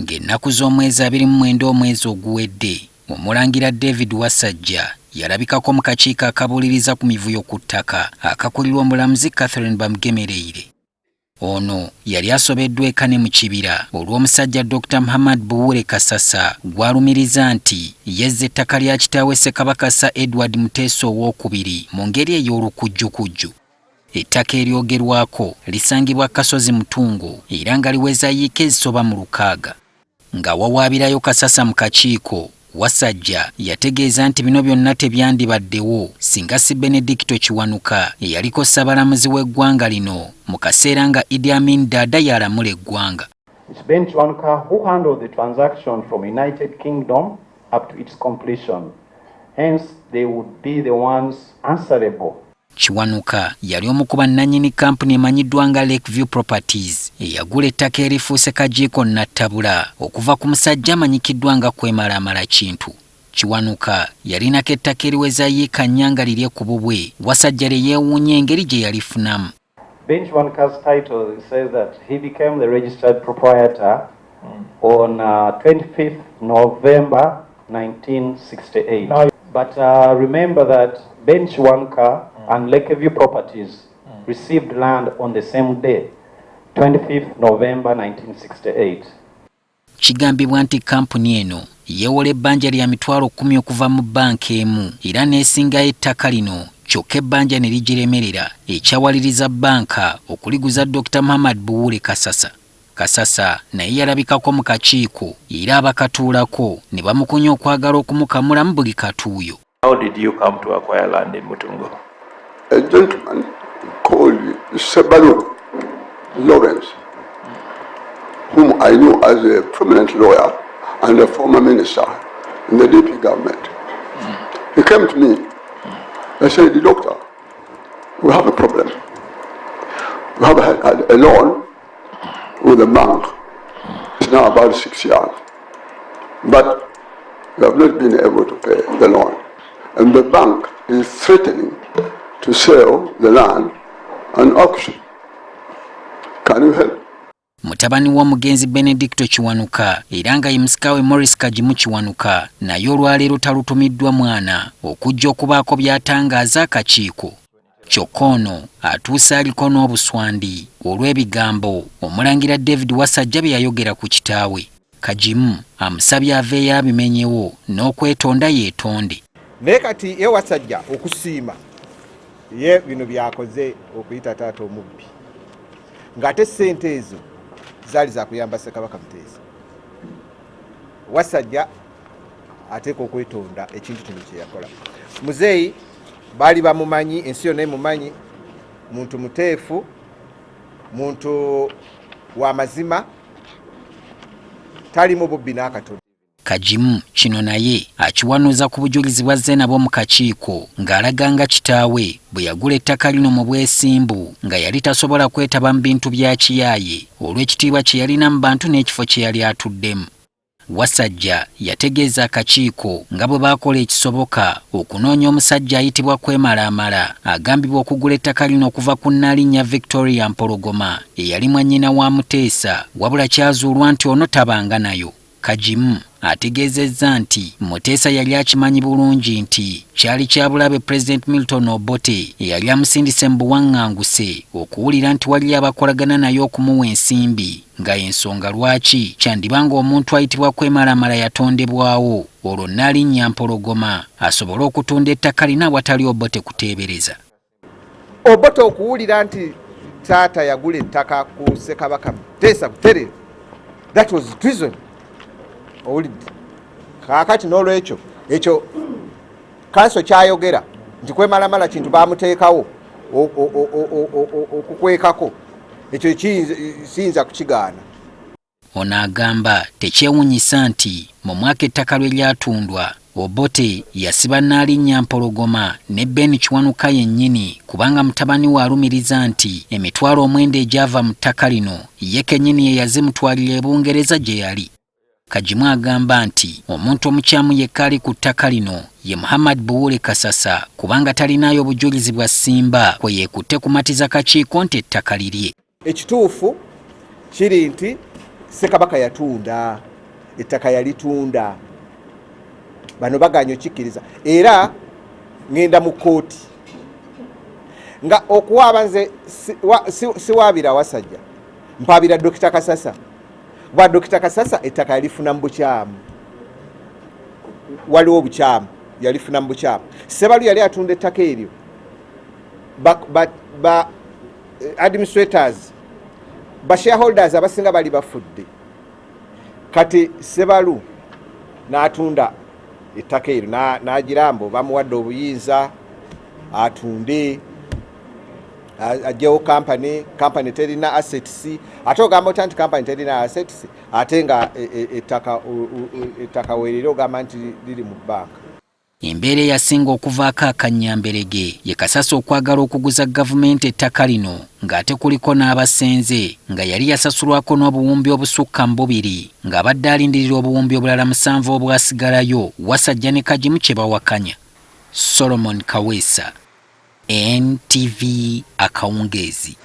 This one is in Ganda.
Ng'ennaku z'omwezi 29 omwezi oguwedde, Omulangira David Wasajja yalabikako mu kakiiko akabuuliriza ku mivuyo ku ttaka akakulirwa omulamuzi Catherine Bamugemereire. Ono yali asobeddwa eka ne mu kibira olw'omusajja Dr. Muhammad Buwule Kasasa gw'alumiriza nti yezza ettaka lya kitaawe Ssekabaka Sir Edward Muteesa Owookubiri mu ngeri ey'olukujjukujju. Ettaka eryogerwako lisangibwa Kasozi Mutungo era nga liweza yiika ezisoba mu 600. Ng'awawaabirayo Kasasa mu kakiiko, Wasajja yategeeza nti bino byonna tebyandibaddewo singa si Benedicto Kiwanuka eyaliko ssabalamuzi w'eggwanga lino mu kaseera nga Idi Amin Dada y'alamula eggwanga. It's Ben Kiwanuka who handled the transaction from United Kingdom up to its completion. Hence, they would be the ones answerable. Kiwanuka yali omu ku bannannyini kkampuni emanyiddwa nga Lakeview Properties eyagula ettaka erifuuse Kajiiko Nattabula okuva ku musajja amanyikiddwa nga Kwemalaamala Kintu. Kiwanuka yalinako ettaka eriweza yiika 4 nga lirye ku bubwe, Wasajja lye yeewuunya engeri gye yalifunamu. Ben Kiwanuka's title says that he became the registered proprietor on 25th November 1968. Now, But remember that Ben Kiwanuka and Lakeview Properties received land on the same day, 25th November 1968. Kigambibwa nti kkampuni eno yeewola ebbanja lya 100,000 okuva mu bbanka emu era n'esingayo ettaka lino, kyokka ebbanja ne ligiremerera, ekyawaliriza bbanka okuliguza Dr. Muhammad Buwule Kasasa. Kasasa naye yalabikako mu kakiiko era abakatuulako ne bamukunya okwagala okumukamulamu buli katuuyo. How did you come to acquire land in Mutungo? A gentleman called Sebalu Lawrence, whom I knew as a prominent lawyer and a former minister in the DP government. He came to me and said, "Doctor, we have a problem. We have a loan with the bank. It's now about 6 years. But we have not been able to pay the loan. And the bank is threatening to sell the land on auction. Can you help?" Mutabani w'omugenzi Benedicto Kiwanuka era nga ye musika we Morris Kagimu Kiwanuka naye olwaleero talutumiddwa mwana okujja okubaako by'atangaaza akakiiko. Kyokka ono atuuse aliko n'obuswandi olw'ebigambo omulangira David Wasajja bye yayogera ku kitaawe. Kagimu amusabye aveeyo abimenyewo n'okwetonda yeetonde. Naye kati ye Wasajja okusiima ye bino byakoze okuyita taata omubbi, ng'ate sente ezo zaali zakuyamba Ssekabaka Muteesa, Wasajja ateeka okwetonda ekintu kino kyeyakola. Muzeeyi baali bamumanyi, ensi yonna emumanyi, muntu muteefu, muntu wa mazima, talimu bubbi n'akatono. Kagimu kino naye akiwanuuza ku bujulizi bw'azze nabwo mu kakiiko ng'alaga nga kitaawe bwe yagula ettaka lino mu bwesimbu nga yali tasobola kwetaba mu bintu bya kiyaaye olw'ekitiibwa kye yalina mu bantu n'ekifo kye yali atuddemu. Wasajja yategeeza akakiiko nga bwe baakola ekisoboka okunoonya omusajja ayitibwa Kwemalaamala agambibwa okugula ettaka lino okuva ku Nnaalinnya Victoria Mpologoma eyali mwannyina wa Muteesa, wabula kyazuulwa nti ono tabanga nayo. Kagimu ategeezezza nti Muteesa yali akimanyi bulungi nti kyali kya bulabe Pulezidenti Milton Obote eyali amusindise mu buwaŋŋanguse okuwulira nti waliyo abakolagana naye okumuwa ensimbi, nga ensonga lwaki kyandiba ng'omuntu ayitibwa Kwemalamala yatondebwawo olwo Nnaalinnya Mpologoma asobole okutunda ettaka lino awatali Obote kuteebereza. Obote okuwulira nti taata yagula ettaka ku Ssekabaka Muteesa butereevu, that was treason. Owulidde? Kaakati n'olwekyo ekyo kanso kyayogera nti Kwemalamala kintu bamuteekawo okukwekako, ekyo siyinza kukigaana. Ono agamba tekyewuunyisa nti mu mwaka ettaka lwe lyatundwa, Obote yasiba Nnaalinnya Mpologoma ne Ben Kiwanuka yennyini, kubanga mutabani we alumiriza nti 90,000 egyava mu ttaka lino ye kennyini ye yazimutwalira e Bungereza gye yali. Kagimu agamba nti omuntu omukyamu yekka ali ku ttaka lino ye Muhammad Buwule Kasasa, kubanga talinaayo bujulizi bwa ssimba kwe yeekutte kumatiza kakiiko nti ettaka lirye. Ekituufu kiri nti Ssekabaka yatunda. Ettaka yalitunda. Bano baganye okikkiriza, era ŋŋenda mu kkooti nga okuwaaba nze siwaabira Wasajja, mpaabira Dokita Kasasa, kuba Dokita Kasasa ettaka yalifuna mu bukyamu. Waliwo obukyamu, yalifuna mu bukyamu. Sebalu yali atunda ettaka eryo, ba administrators, ba shareholders abasinga bali bafudde. Kati Sebalu n'atunda ettaka eryo, n'agira mbu bamuwadde obuyinza atunde ajjewo kampany. Kampany terina assets. Ate ogamba otya nti kampany terina assets, ate nga ettaka weeriri ogamba nti liri mu bbanka? Embeera eyasinga okuvaako akannyamberege ye Kasasa okwagala okuguza gavumenti ettaka lino ng'ate kuliko n'abasenze, nga yali yasasulwako n'obuwumbi obusukka mu bubiri, ng'abadde alindirira obuwumbi obulala 7 obwasigalayo. Wasajja ne Kagimu kye bawakanya. Solomon Kaweesa, NTV, akawungeezi.